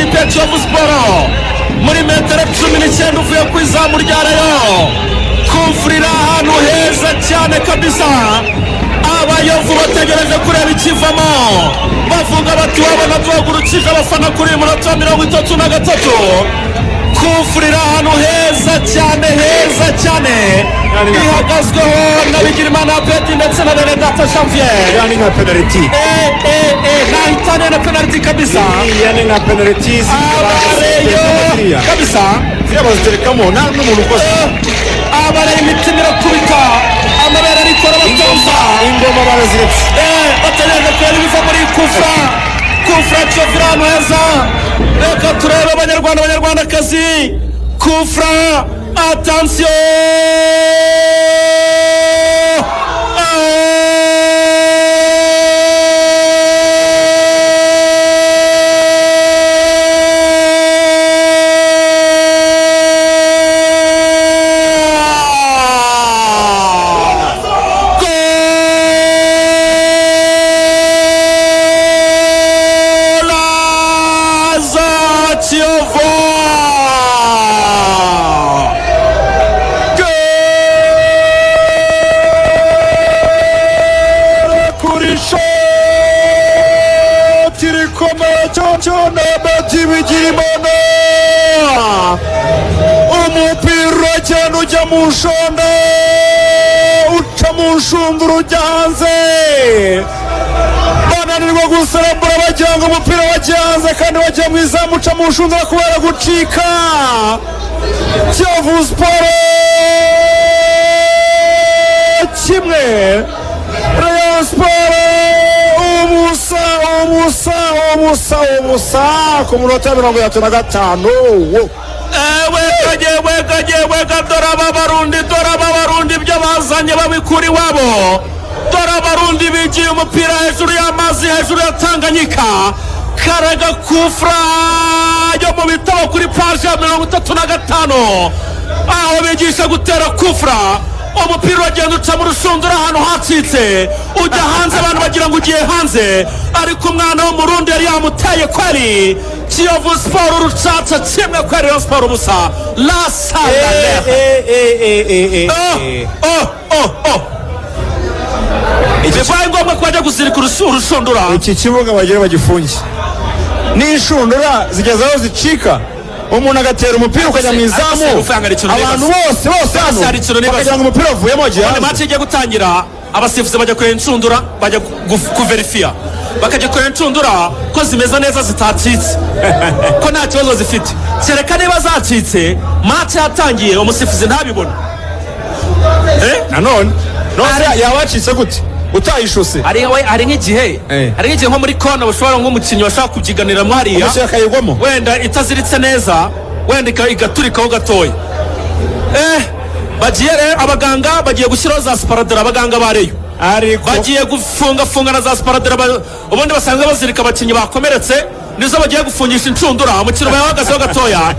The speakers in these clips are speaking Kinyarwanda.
ikipe ya Kiyovu Sport muri metero 19 uvuye ku izamu rya Rayon. Coup franc iri ahantu heza cyane kabisa. Abayovu bategereje kureba ikivamo, bavuga bati: "Wabona duhagurukije abafana kuri uyu munota wa 33." Coup franc iri ahantu heza cyane, heza cyane, ihagazweho na Bigirimana Peti ndetse na Benedata Janvier. Iriya ni nka penaliti. Nahitane na penaliti kabisa. Iriya ni nka penaliti. Abareyo kabisa. Ziriya baziterekamo, nta n'umuntu ukoze. Abareyo imitima irakubita, amabere arikora batoza. Ingoma baraziretse. Bategereje kureba ibiva muri kufa kufura. Kiyovu iri ahantu heza. Reka turebe, Abanyarwanda, Abanyarwandakazi. Coup franc, attention! Golazo, Kiyovu! Kuri shoti rikomeye cyane, Beti Bigirimana, umupira cyane ujya mu nshonda, uca mu nshundura, ujya hanze. Bananirwa guserambura, bagira ngo umupira wajya hanze kandi wagiye mu izamu, uca mu nshundura kubera gucika. Kiyovu Sport 1, Rayon Sport 0, 0, 0, 0 ku munota wa 35. Wega, wega, wega! Dore aba Barundi, dore aba Barundi, ibyo bazanye babikura iwabo. Dore Abarundi bigiye umupira hejuru y'amazi, hejuru ya Tanganyika. Karaga coup franc yo mu bitabo kuri paji ya 35, aho bigisha gutera coup franc. Umupira uragenda uca mu rushundura ahantu hacitse, ujya hanze, abantu bagira ngo ugiye hanze, ariko umwana w'Umurundi yari yamuteye kweri. Kiyovu Sport urucaca 1 kweri, Rayon Sport 0. La oh oh oh! Bibaye ngombwa ko bajya guzirika urushundura. Iki kibuga bagire bagifunge n'inshundura zigeze aho zicika, umuntu agatera umupira ukajya mu izamu. Ariko se, hari ikintu Abantu nibaza. bose bose hano Hari ikintu nibaza. bakagira ngo umupira wavuyemo, wagiye Ubundi hanze. match igiye gutangira, abasifuzi bajya kureba inshundura, bajya kuverifiya, bakajya kureba inshundura ko zimeze neza, zitacitse, ko nta kibazo zifite. Kereka niba zacitse match yatangiye, umusifuzi ntabibone. Eh? Nanone none yaba yacitse gute utayishuse? Hari nk'igihe hari nk'igihe nko muri kona bashobora, nk'umukinnyi bashobora kubyiganiramo hariya, Umushyira akayigwamo. wenda itaziritse neza, wenda igaturikaho gatoya. Bagiye rero, abaganga bagiye gushyiraho za sparadrap, abaganga ba Rayon. Ariko Bagiye gufungafunga na za sparadrap, ubundi basanzwe bazirika abakinnyi bakomeretse, nizo bagiye gufungisha inshundura. Umukino bahagazeho gatoya,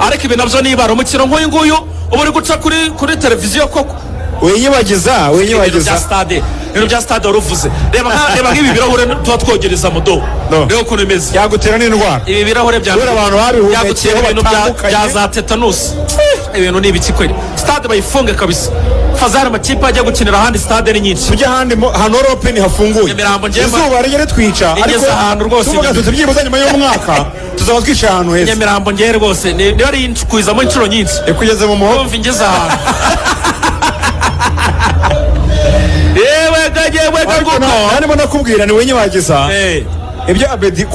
ariko ibi nabyo ni ibara. Umukino nk'uyu nguyu uba uri guca kuri televiziyo koko. Winyibagiza. Ibintu bya Winyibagiza. stade, ibintu bya stade wari uvuze. Reba nk'ibi birahure tuba twogereza mu dobo. No. Reba ukuntu bimeze. Yagutera n'indwara. Ibi birahure bya Kubera abantu babihumekeyeho byagutera ibintu batandukanye. bya za tetanusi. Ibintu ni ibiki kweri? Stade bayifunge kabisa. Fazari, amakipe ajya gukinira ahandi, stade ni nyinshi. Tujye ahandi ahantu hari open, hafunguye. Nyamirambo Izuba rijya ritwica. Igeze ahantu rwose Tuvuga tuti byibuze nyuma y'umwaka tuzaba twicaye ahantu heza. Nyamirambo ngewe rwose niba ari kuzamo inshuro nyinshi. Ikugeze mu muhogo. Kumva ingeze ahantu, yewe ga, yewe ga! Ariko Nguko. Narimo nakubwira ni winyibagiza ibyo Abedi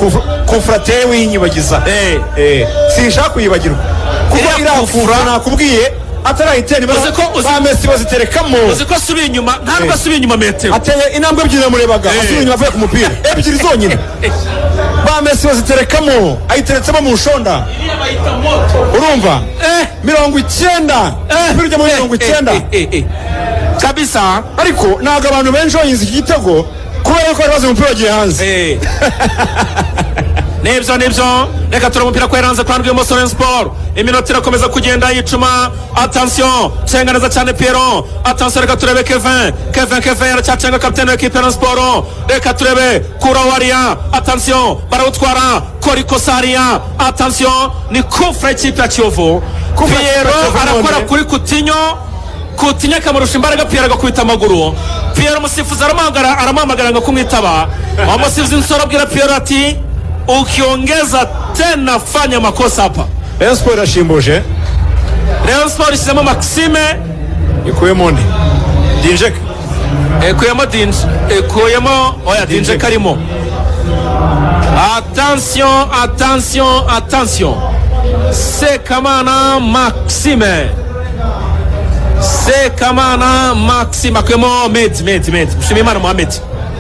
kufuratere, winyibagiza. Sinshaka kuyibagirwa kuko Iriya iriya kufura- kufura nakubwiye atarayitera, Uzi ko ba Messi baziterekamo. Uzi ko asubiye inyuma, nta nubwo asubiye inyuma metero. Ateye intambwe ebyiri, namurebaga asubiye inyuma avuye ku mupira, ebyiri zonyine. Ba Messi baziterekamo, ayiteretsemo mu nshonda, urumva? 90, umupira ujya muri 90. Kabisa. Ariko ntabwo abantu benshi bayinze iki gitego kubera ko bari bazi umupira wagiye hanze. Nibyo, nibyo. Reka turebe umupira ko yaranze kwa rw'ibumoso. Rayon Sport, iminota irakomeza kugenda yicuma. Attention, cenga neza cyane Pierrot. Attention, reka turebe Kevin, Kevin, Kevin aracyacenga, kapitene w'ekipe ya Rayon Sport. Reka turebe kura wariya. Attention, barawutwara, kora ikosa hariya. Attention, ni kufra y'ikipe ya Kiyovu. Kufra y'ikipe ya Pierrot Kiyovu arakora none. kuri Kutinyo, Kutinyo akamurusha imbaraga, Pierrot agakubita amaguru. Pierrot, umusifuzi aramuhamagara, aramuhamagara ngo kumwitaba. Umusifuzi Nsoro abwira Pierrot ati: "Ukiongeza tena fanya makosa hapa." Rayon Sport irashimbuje. Rayon Sport ishyizemo Maxime. Ikuyemo undi Dinjek. Ikuyemo Dinje, ikuyemo, oya, Dinje karimo. Attention, attention, attention, Sekamana Maxime, Sekamana Maxime akuyemo Medi, Medi, Medi Mushimiyimana Mohamed.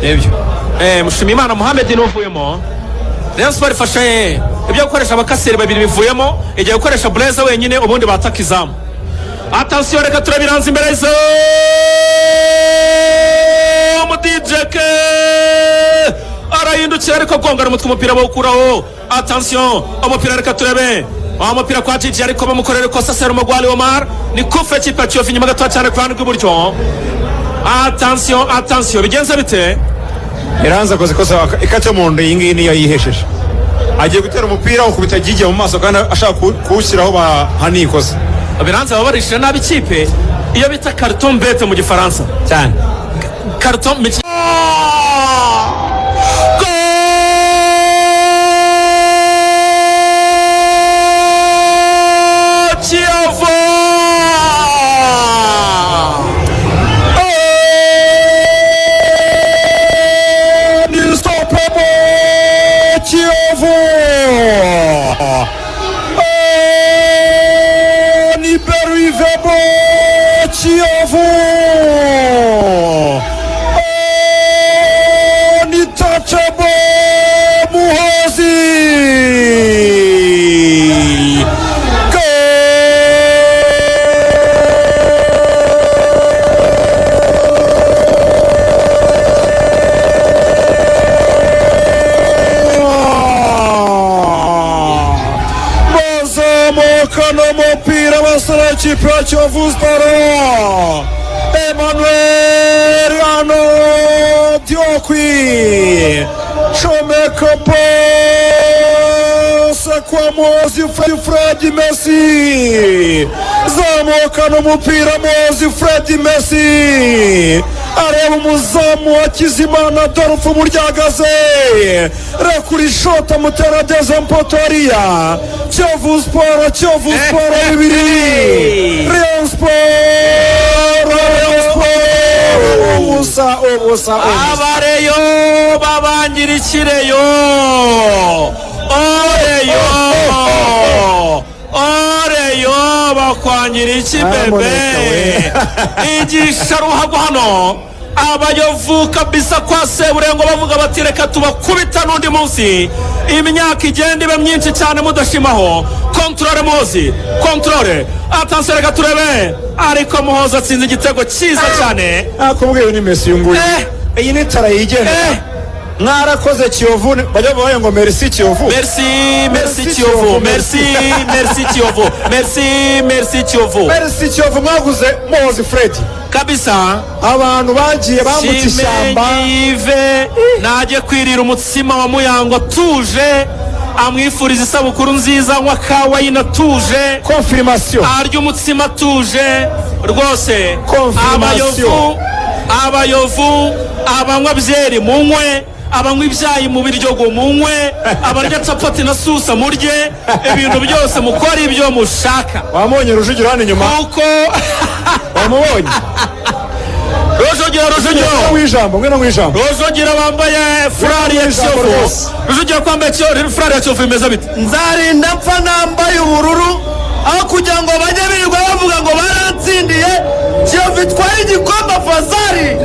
Nibyo. Mushimiyimana Mohamed niwe uvuyemo. Rayon Sport ifashe ibyo gukoresha abakaseri babiri bivuyemo, igiye gukoresha Blaise wenyine, ubundi bataka izamu. Attention, reka turabiranza imbere y'izamu. Dijeke arahindukira ariko gongana umutwe, umupira bawukuraho. Attention, umupira, reka turebe wa mupira kwa Gigi, ariko bamukorera ikosa. Serumugwali Omar, ni kufe kipe ya Kiyovu inyuma gatoya cyane ku ruhande rw'iburyo. Attention, attention, bigenze bite? Iranze akoze ikosa ikate mu nda. Iyi ngiyi niyo yihesheje, agiye gutera umupira ukubita Gigi mu maso kandi ashaka kuwushyiraho, bahaniye ikosa. Biranze babarishije nabi ikipe, iyo bita carton bête mu Gifaransa. Cyane. Carton mu. Gol! Kiyovu! Unstoppable Kiyovu! Unbelievable Kiyovu! Untouchable Muhozi! Goal! Bazamukana umupira basara ikipe ya Kiyovu Sport, Emmanuel Ano Diokwi comeka pase kwa Muhozi Fred Messi, zamukana umupira Muhozi Fred Messi areba umuzamu wa Kizimana Adolphe umuryagaze, rekura ishoti, amutera dezempotoriya. Kiyovu Sport, Kiyovu Sport 2, Rayon Sport, Rayon Sport ubusa, ubusa, ubusa. Abareyo babangira ikireyo, oreyo, oreyo, bakwangira iki bebe? Igisha ruhago hano, Abayovu kabisa kwa Seburengo bavuga bati: "Reka tubakubita n'undi munsi." Imyaka igenda iba myinshi cyane mudashimaho. Contrôle Muhozi, contrôle. Attention, reka turebe, ariko Muhozi atsinze igitego cyiza cyane. Nakubwiye, ni Messi uyu nguyu. Eh. Iyi ni tara yigenga. Eh. Mwarakoze Kiyovu, bajya bavuga ngo merci Kiyovu. Merci, merci Kiyovu, merci, merci Kiyovu, merci, merci Kiyovu. Merci Kiyovu, mwaguze Muhozi Fred. Kabisa. Abantu bagiye bambutse ishyamba. Kimenyi Yves najye kwirira umutsima wa Muyango atuje, amwifuriza isabukuru nziza, anywa kawa yinatuje. Confirmation. Arya umutsima atuje rwose. Confirmation. Abayovu, Abayovu, abanywa byeri munywe, abanywa ibyayi mu biryogo munywe, abarya capati na susa murye, ibintu byose mukora ibyo mushaka. Wamubonye Rujugiro hano inyuma? Kuko Wamubonye? Rujugira, Rujugiro. Ngwino w'ijambo, ngwino w'ijambo. Rujugira wambaye furari ya Ijambo Kiyovu. rwose. Rujugira kwambaye furari ya Kiyovu bimeze bite? Nzarinda mpfa nambaye ubururu, aho kugira ngo bajye birirwa bavuga ngo barantsindiye. Kiyovu itwaye igikombe fazari.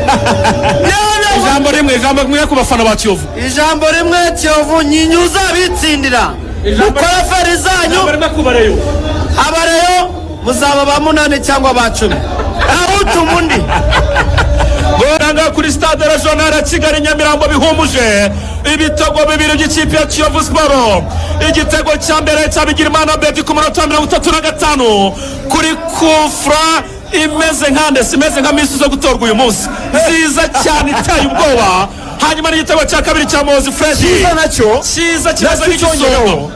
Ijambo rimwe, ijambo rimwe ku bafana ba Kiyovu. Ijambo rimwe: Kiyovu nyinyuza bitsindira, mukore feri zanyu. Ijambo rimwe ku Bareyo. Abareyo muzaba ba munani cyangwa ba 10 aho. Utuma undi. Goranga kuri Stade Regional ya Kigali Nyamirambo bihumuje ibitego bibiri by'ikipe ya Kiyovu Sport. Igitego cya mbere cya Bigirimana Bedi ku munota wa 35 kuri kufra imeze nka ndetse imeze nka miss zo gutorwa uyu munsi, nziza cyane, iteye ubwoba. Hanyuma n'igitego cya kabiri cya Mozi Fredi. Cyiza nacyo. Cyiza, kimeze nacyo nk'igisongo. Cyongereho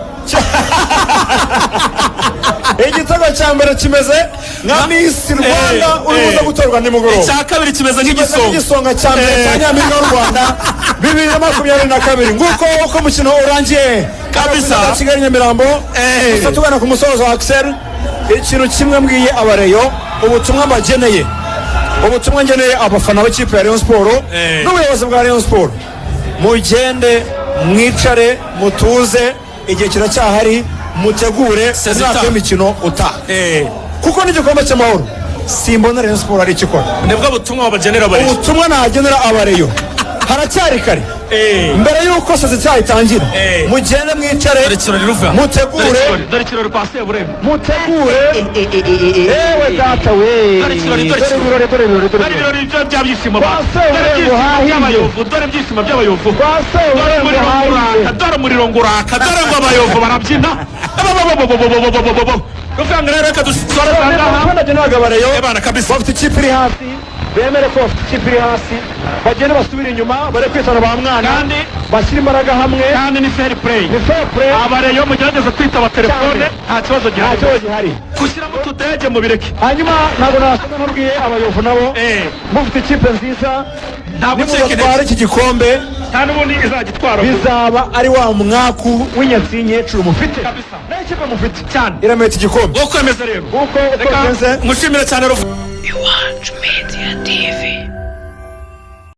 igitego cya mbere kimeze nka Miss Rwanda uri buze gutorwa nimugoroba. Icya kabiri kimeze kimeze nk'igisongo. Nk'igisonga cya mbere cya Nyampinga w'u Rwanda 2022. Nguko uko umukino urangiye. Kabisa. Kigali Nyamirambo. Gusa tugana ku musozo wa Axel, ikintu kimwe mbwiye abareyo, ubutumwa mbageneye, ubutumwa ngeneye abafana b'ikipe ya Rayon Sport n'ubuyobozi bwa Rayon Sport: mugende mwicare mutuze, igihe kiracyahari, mutegure Sezita. umwaka w'imikino utaha, kuko n'igikombe cy'Amahoro simbona Rayon Sport ari icyo ikora. Nibwo butumwa bagenera abareyo. Ubutumwa nagenera abareyo: haracyari kare, mbere y'uko sezita itangira, mugende mwicare, Dore ikirori ruva. mutegure. Dore ikirori kwa Seburema. Mutegure. Ewe data we! Dore ikirori, dore dore ibirori, dore ibirori, dore dore ibirori. Ibirori byo bya byishimo Kwa ba Seburema dore ibyishimo hahiye. by'abayovu, dore ibyishimo by'abayovu. Kwa Dore Seburema umuriro hahiye. nguraka, dore umuriro nguraka, dore ngo abayovu barabyina. Ruvanga rero, reka dusoreze aha ngaha. Ubutumwa nageneraga abareyo: Ebana kabisa. bafite ikipe iri hasi, bemere ko bafite ikipe iri hasi, bagende basubire inyuma, bare kwitana ba mwana, bashyire imbaraga hamwe. Kandi ni fair play. Ni fair play. Abareyo mugerageze kwitaba telefone. Cyane. Nta kibazo Nta gihari. kibazo gihari. Gushyiramo utudege mubireke. Hanyuma ntabwo nasoza ntabwiye abayovu nabo: mufite ikipe nziza, Nta gucika nimuzatwara intege. iki gikombe, Nta n'ubundi izagitwara. bizaba ari wa mwaku w'inyatsi nkecuru mufite Kabisa. nayo ikipe mufite Cyane. irameta igikombe. Wo kwemeza rero. Kuko uko Reka bimeze. ngushimire cyane, Ruva. Iwacu Media TV.